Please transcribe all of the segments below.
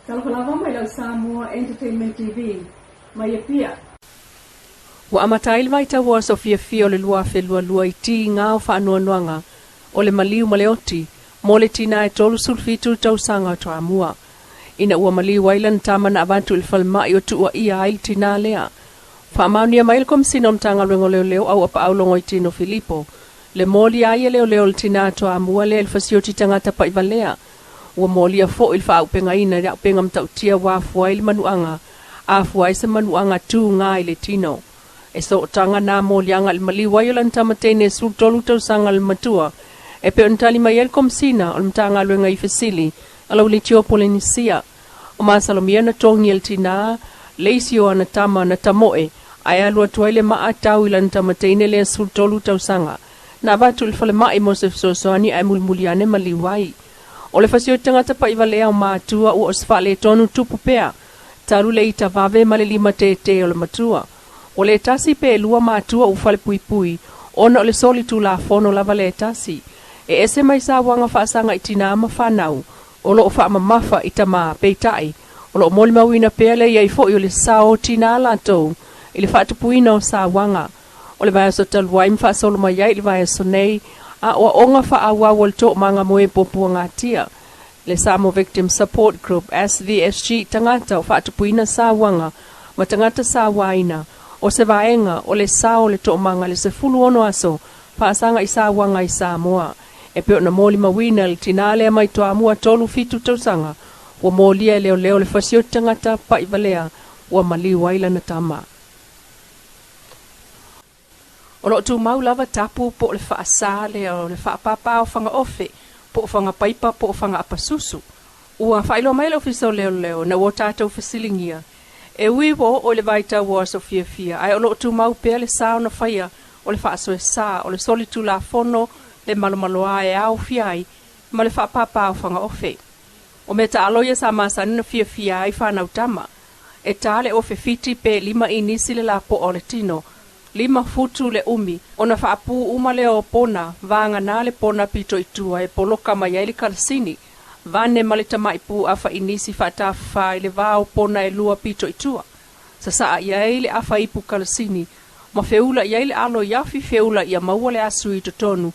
Talofa lava mai lau Samoa Entertainment TV mai Apia. Ua amata ai le vaitau o aso fiafia o le 2022 i tiga o faanoanoaga o le maliu ma le oti mo le tina e 37 tausaga o Toamua. Ina ua maliu ai lana tama na avatu i le falemai o tuuaia ai le tina lea. Faamaonia mai le Komesina o Matagaluega o Leoleo Auapaau Logoitino Filipo le molia ai e leoleo o le tina Toamua lea i le fasioti tagata paivalea. Ua molia foi le faaaupegaina i le auupega matautia ua afua ai le manuaga, afua ai se manuaga tuga i le tino. E sootaga na moliaga i le maliu ai o lana tama teine e 13 tausaga le matua, e pei ona tali mai ai le Komesina o le Matagaluega i fesili a Lauleitio Polenisia. O masalomia na togi e le tinā le isi o ana tama na tamoe ae alu atu ai le maa tau i lana tama teine lea 13 tausaga. Na avatu i le falemai mo se fesoasoani ae mulimuli ane maliu ai. O le fasioti tagata pa'ivalea o matua ua o se faaletonu tupu pea talu le ita vave ma le limatētē o le matua. Ua le tasi pe lua matua ua falepuipui ona o le solitulafono lava le tasi. E ese mai sauaga faasaga i tinā ma fanau o loo faamamafa i tamā, peitai o loo molimauina pea le iai foi o le sao o tinā latou i le faatupuina o sauaga. O le vaiaso talu ai ma faasolo mai ai i le vaiaso nei a o aoga faaauau o le toomaga mo e puapuagatia. Le Samoa Victim Support Group, SVSG, tagata o faatupuina sauaga ma tagata sauaina o se vaega o le sao o le toomaga le 16 aso faasaga i sauaga i Samoa. E pei ona molimauina le tinā lea mai Toamua 37 tausaga ua molia e leoleo le fasioti tagata pa'ivalea ua maliu ai lana tama. O loo tumau lava tapu po o le faasā lea o le faapāpā o fagaofe po o fagapaipa po o fagaapasusu. Ua faailoa mai le Ofisa o Leoleo na ua tatou fesiligia e ui ua oo i le vaitau o aso fiafia ae o loo tumau pea le sa ona faia o le faasoesa o le solitulafono le malomaloa e aofia ai ma le faapāpā o fagaofe. O mea taalo ia sa masani ona fiafia ai fanau tama. E tā le ofe 7 pe 5 inisi le lapoa o le tino, 5 futu le umi, ona faapū uma lea o pona, vagana le pona pito i tua e poloka mai ai le kalasini, vane ma le tama'i pu afa inisi faatafafā i le va o pona e lua pito i tua. Sasaa i ai le afa ipu kalasini, ma feula i ai le alo i afi feula ia maua le asu i totonu,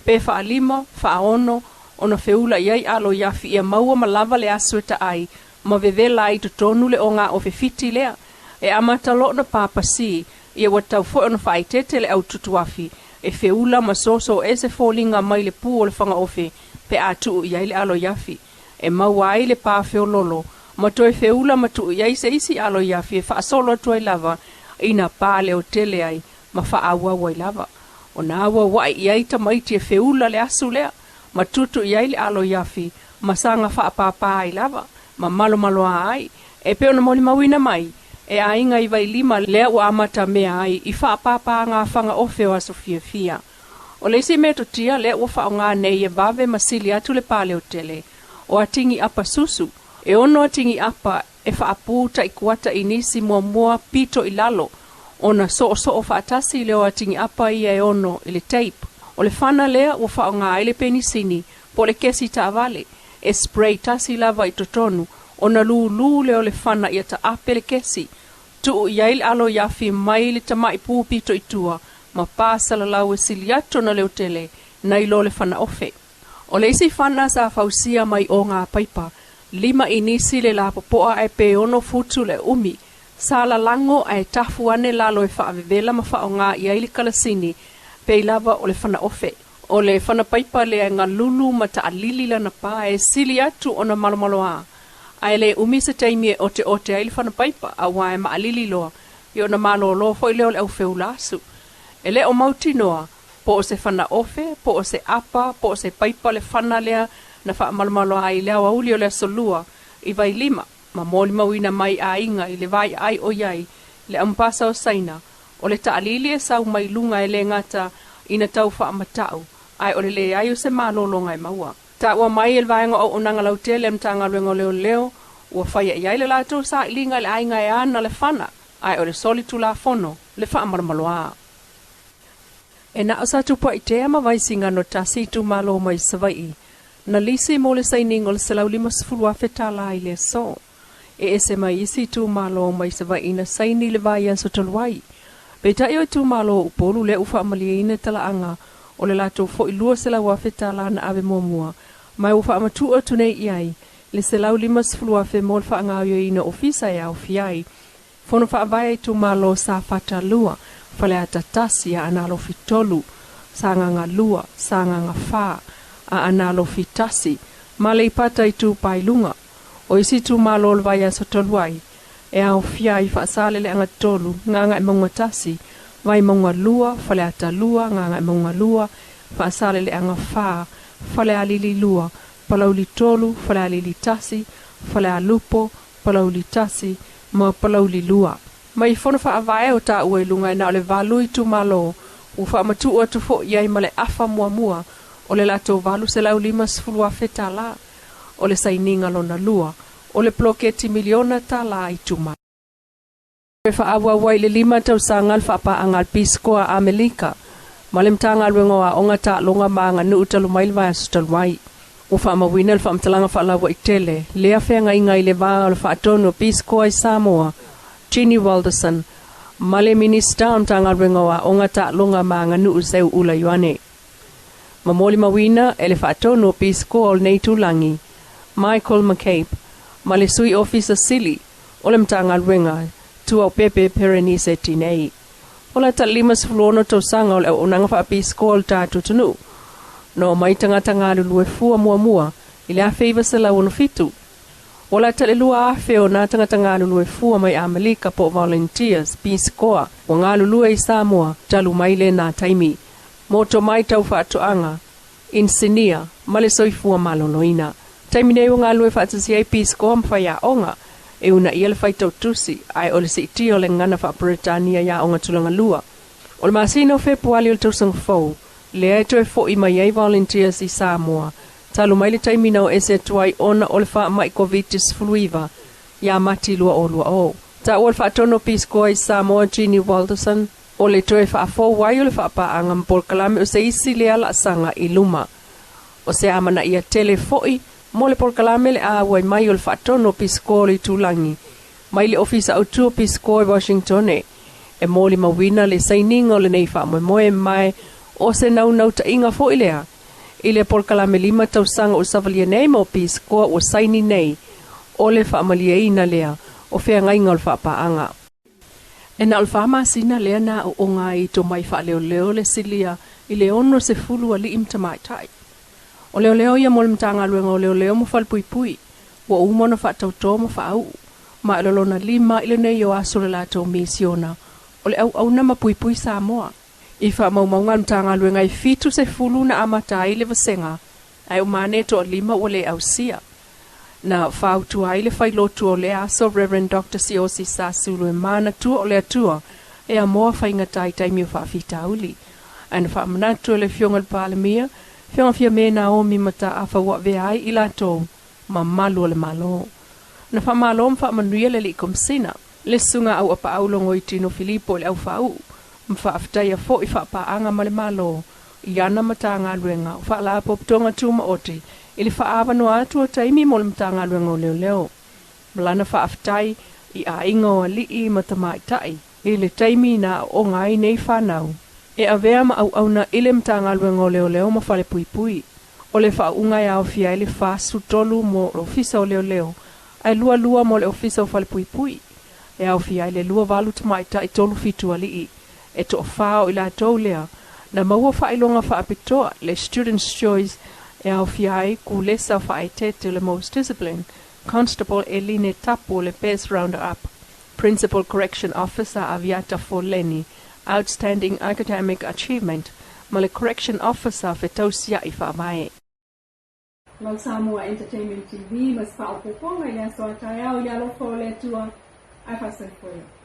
pe faalima, faaono, ona feula i ai alo i afi ia maua ma lava le asu e taai, ma vevela ai i totonu le ogāofe 7 lea. E amata loa ona papasī, ia ua tatau foi ona faaeteete le aututuafi e feula ma soso ese foliga mai le pu o le fagaofe pe a tuu i ai le alo i afi. E maua ai le pā feololo ma toe feula ma tuu i ai se isi alo i afi e faasolo atu ai lava ina pā leotele ai ma faaauau ai lava. Ona auauai i ai tamaiti e feula le asu lea ma tutu i ai le alo i afi ma saga faapāpā ai lava ma malomaloā ai. E pei ona molimauina mai e aiga i Vailima lea ua amata mea ai i faapāpā ngā fagaofe o aso fiafia. O le isi metotia lea ua faaaogā nei e vave ma sili atu le pā leotele o atigi apa susu. E 6 atigi apa e faapū taikuata i nisi muamua pito i lalo ona soosoo faatasi lea o atigi apa ia e 6 i le tape. O le fana lea ua faaaogā ai le penisini po o le kesi taavale e spray tasi lava i totonu ona lūlū lea o le fana ia taape le kesi. Tuu i ai le alo i afi mai le tama'i pu pito i tua ma pā salalau e sili atu ona leotele nai lo le fana ofe. O le isi fana sa fausia mai o ngā paipa, 5 inisi le lapopoa ae pe 6 futu le umi. Sa lalago ae tafu ane lalo e faavevela ma faaaogā i ai le kalasini pei lava o le fana ofe. O le fana paipa lea e galulu ma taalili lana pā e sili atu ona malomaloā. Ae le umi se taimi e oteote ai le fana paipa auā e maalili loa i ona malōlō foi lea o le aufeula asu. E le o mautinoa po o se fana ofe, po o se apa, po o se paipa le fana lea na faamalomaloā ai i le aoauli o le aso Lua i Vailima ma molimauina mai aiga i le vaiaai o i ai le aumapasa o Saina o le taalili e sau mai luga e le gata ina tau faamatau ae o le leai o se malōlōga e maua. Taua mai e le vaega o auaunaga lautele a le Matagaluega o Leoleo ua faia i ai le latou sailiga i le aiga e ana le fana ae o le solitulafono le faamalomaloā. E na o Satupaitea ma Vaisigano tasi itumalo mai Savaii na lisi mo le sainiga o le $150,000 i le aso. e ese mai isi itumalo mai Savaii na saini i le vaiaso talu ai. Peitai o itumalo o Upolu lea ua faamalieina talaaga o le latou foi $200,000 na ave muamua, ma ua faamatuu atu nei i ai le $150,000 mo le faagaoioiina o ofisa e aofia ai Fono Faavae a Itumalo Safata 2, Faleata 1, Aana Alofi 3, Sagaga 2, Sagaga 4, Aana Alofi 1, ma Aleipata Itupa i Luga. O isi itumalo o le vaiaso talu ai, e aofia ai Faasaleleaga 3, Gagaemauga 1, Vaimauga 2, Faleata 2, Gagaemauga 2, Faasaleleaga 4, Falealili 2, Palauli 3, Falealili 1, Falealupo, Palauli 1, ma Palauli 2. Mai Fono Faavae o taua i luga e na o le 8 itumalo ua faamatuu atu foi i ai ma le afa muamua o le latou $850,000 o le sainiga lona lua o le poloketi miliona tala itumalo. E faaauau ai i le 5 tausaga le faapaaga a le Peace Corps a Amelika ma le Matagaluega o Aoga, Taaloga ma Aganuu talu mai le vaiaso talu ai. Ua faamauina le faamatalaga faalauaitele lea feagaiga i le va o le faatonu o Peace Corps i Samoa, Jeannie Walderson, ma le Minisita o le Matagaluega o Aoga, Taaloga ma Aganuu Seuula Ioane. Ma molimauina e le faatonu o Peace Corps o lenei itulagi, Michael McCabe, ma le Sui Ofisa Sili o le Matagaluega, Tuaopepe Perenise Tinei. O le ta 56 tausaga o le auaunaga faa-Peace Corps o le tatou atunuu. Na omai tagata galulue fua muamua i le 1967. Ua lata i le 2,000 o nā tagata galulue fua mai Amelika po o Volunteers Peace Corps ua galulue i Samoa talu mai lena taimi. Mo tomai tau faatoaga, inisinia ma le soifua maloloina. Taimi nei ua galulue faatasi ai Peace Corps ma faiaoga e uunaia le faitau tusi ae o le siitia o le gagana faa-Peretania i aoga tulaga lua. O le masina o Fepuali o le tausaga fou, lea e toe fo'i mai ai Volunteers i Samoa, talu mai le taimi na o ese atu ai ona o le faamai Koviti-19 ia Mati 2020. Taua le faatonu o Peace Corps i Samoa Jeannie Walterson, o le toe faafou ai o le faapaaga ma polokalame o se isi lea laasaga i luma. O se amanaia tele fo'i mo le polokalame le auai mai o le faatonu o Peace Corps o le itulagi mai le Ofisa Autu o Peace Corps i Washingtone e molimauina le sainiga o lenei faamoemoe ma o se naunautaiga foi lea i le polokalame 5 tausaga o savalia nei ma o Peace Corps ua saini nei o le faamalieina lea o feagaiga o le faapaaga. E na o le 4 masina lea na aooga ai i tomai faaleoleo le silia i le 60 alii ma tamaitai. O leoleo ia mo le Matagaluega o Leoleo ma Falepuipui, ua uma ona faatautō ma faauu, ma e lolona lima i lenei o aso le latou misiona o le auauna ma puipui Samoa. I faamaumauga a le Matagaluega e 70 na amata ai le vasega, ae uma ane e toalima ua le ausia. Na fautua ai le failotu o lea aso Reverend Dr. Siaosi Sasulu e manatua o le Atua e amoa faigata i taimi o faafitauli. Ae na faamanatu e le Afioga i le Palemia, Afioga Fiame Naomi Mataafa ua avea ai i latou mamalu o le Malo. Na faamalo ma faamanuia le Alii Komesina, le Susuga Auapaau Logoitino Filipo i le aufaauu, ma faafetaia foi faapaaga ma le Malo i ana Matagaluega o Faalapotopotoga Tumaoti i le faaavanoa atu o taimi mo le Matagaluega o Leoleo. Ma lana faafetai i aiga o alii ma tamaitai i le taimi na aooga ai nei fanau e avea ma auauna i le Matagaluega o Leoleo ma Falepuipui. O le faauuga e aofia ai le 43 mo le Ofisa o Leoleo ae 22 mo le Ofisa o Falepuipui. E aofia ai le 28 tamaitai 37 alii. E toafa o i latou lea na maua faailoga faapitoa le Student's Choice e aofia ai Kulesa Faaeteete o le Most Disciplined, Constable Eline Tapu o le Best Rounder Up, Principal Correction Officer Aviata Foleni, Outstanding Academic Achievement, ma le Correction Officer Fetausia'i Faavae. Lau Samoa Entertainment TV ma se faaopoopoga i le aso a taeao i le alofa o le Atua ae faasoifua.